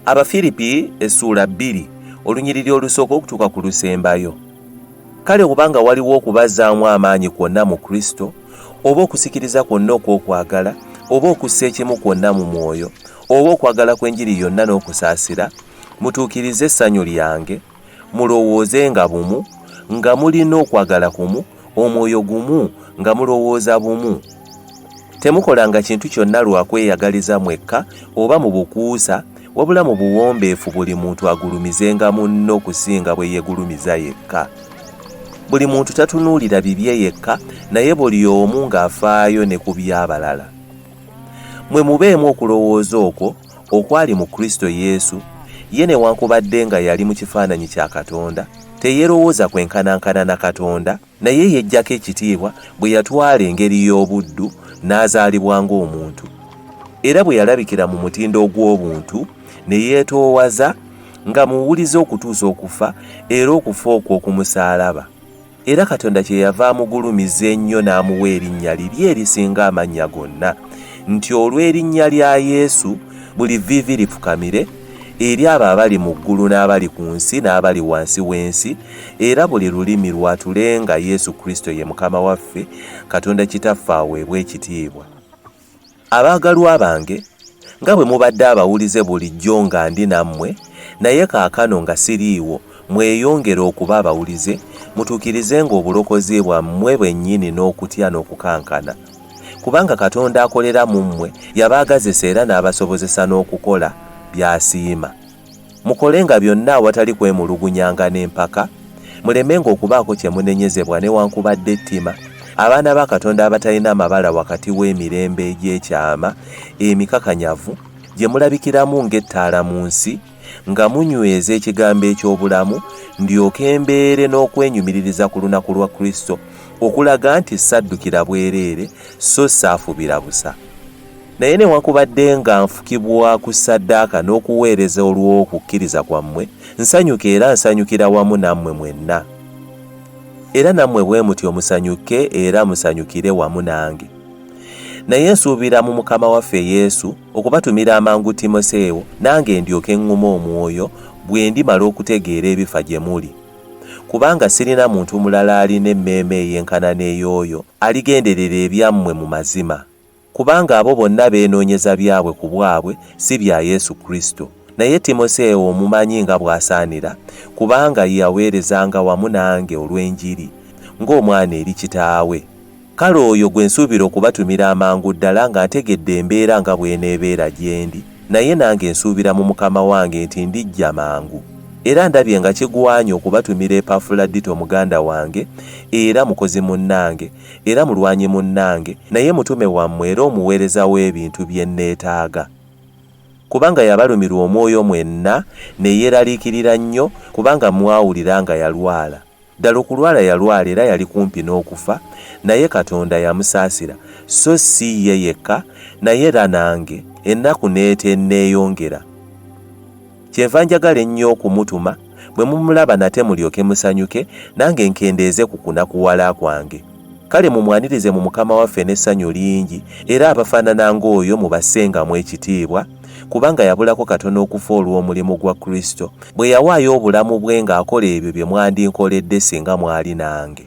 Abafiripi essuula 2, olunyiriri olusooka okutuuka ku lusembayo. Kale obanga waliwo okubazzaamu amaanyi kwonna mu Kristo, oba okusikiriza kwonna okw'okwagala, oba okussa ekimu kwonna mu mwoyo, oba okwagala kw'enjiri yonna n'okusaasira, mutuukirize essanyu lyange, mulowoozenga bumu, nga mulina okwagala kumu, omwoyo gumu, nga mulowooza bumu. Temukolanga kintu kyonna lwa kweyagaliza mwekka oba mu bukuusa, wabula mu buwombeefu buli muntu agulumizenga munne okusinga bwe yeegulumiza yekka. Buli muntu tatunuulira bibye yekka, naye buli omu ng'afaayo ne ku by'abalala. Mwe mubeemu okulowooza okwo okwali mu Kristo Yesu, ye newankubadde nga yali mu kifaananyi kya Katonda, teyeerowooza kwenkanankana na Katonda, naye yeggyako ekitiibwa bwe yatwala engeri y'obuddu n'azaalibwa ng'omuntu. Era bwe yalabikira mu mutindo ogw'obuntu, ne yeetoowaza nga muwulize okutuusa okufa, era okufa okw'oku musaalaba. Era Katonda kyeyava amugulumiza ennyo n'amuwa erinnya liri erisinga amannya gonna, nti olw'erinnya lya Yesu buli vviivi lifukamire, eri abo abali mu ggulu n'abali ku nsi n'abali wansi w'ensi, era buli lulimi lwatule nga Yesu Kristo ye Mukama waffe, Katonda Kitaffe aweebwe ekitiibwa. Abaagalwa bange, nga bwe mubadde abawulize bulijjo nga ndi nammwe, naye kaakano nga siriiwo, mweyongere okuba abawulize, mutuukirizenga obulokozi bwammwe bwennyini n'okutya n'okukankana. Kubanga Katonda akolera mu mmwe yabaagazisa era n'abasobozesa n'okukola by'asiima. Mukolenga byonna awatali kwemulugunyanga n'empaka, mulemenga okubaako kye munenyezebwa newankubadde ettima, abaana ba Katonda abatalina mabala wakati w'emirembe egy'ekyama emikakanyavu, gye mulabikiramu ng'ettaala mu nsi, nga munyweza ekigambo eky'obulamu, ndyoke mbeere n'okwenyumiririza ku lunaku lwa Kristo, okulaga nti saddukira bwereere, so saafubira busa. Naye newakubadde nga nfukibwa ku ssaddaaka n'okuweereza olw'okukkiriza kwammwe, nsanyuka era nsanyukira wamu nammwe mwenna. Era nammwe bwe mutyo musanyuke era musanyukire wamu nange. Naye nsuubira mu Mukama waffe Yesu okubatumira amangu Timoseewo, nange ndyoke ŋŋume omwoyo bwe ndimala okutegeera ebifa gye muli. Kubanga sirina muntu mulala alina emmeeme eyenkana n'ey'oyo aligenderera ebyammwe mu mazima. Kubanga abo bonna beenoonyeza byabwe ku bwabwe, si bya Yesu Kristo. Naye Timoseewo omumanyi nga bw'asaanira, kubanga yaweerezanga wamu nange olw'enjiri, ng'omwana eri kitaawe. Kale oyo gwe nsuubira okubatumira amangu ddala nga ntegedde embeera nga bw'eneebeera gye ndi, naye nange nsuubira mu Mukama wange nti ndijja mangu. Era ndabye nga kigwanye okubatumira Epafuladito muganda wange era mukozi munnange, era mulwanyi munnange, naye mutume wammwe era omuweereza w'ebintu bye nneetaaga. Kubanga yabalumirwa omwoyo mwenna, ne yeeraliikirira nnyo, kubanga mwawulira nga yalwala. Ddala okulwala yalwala era yali kumpi n'okufa, naye Katonda yamusaasira, so si ye yekka, naye era nange, ennaku n'etenneeyongera. Kyenva njagala ennyo okumutuma, bwe mumulaba nate mulyoke musanyuke, nange nkendeeze ku kunakuwala kwange. Kale mumwanirize mu Mukama waffe n'essanyu lingi, era abafaanana ng'oyo mubassengamu ekitiibwa, kubanga yabulako katono okufa olw'omulimu gwa Kristo, bwe yawaayo obulamu bwe ng'akola ebyo bye mwandinkoledde singa mwali nange.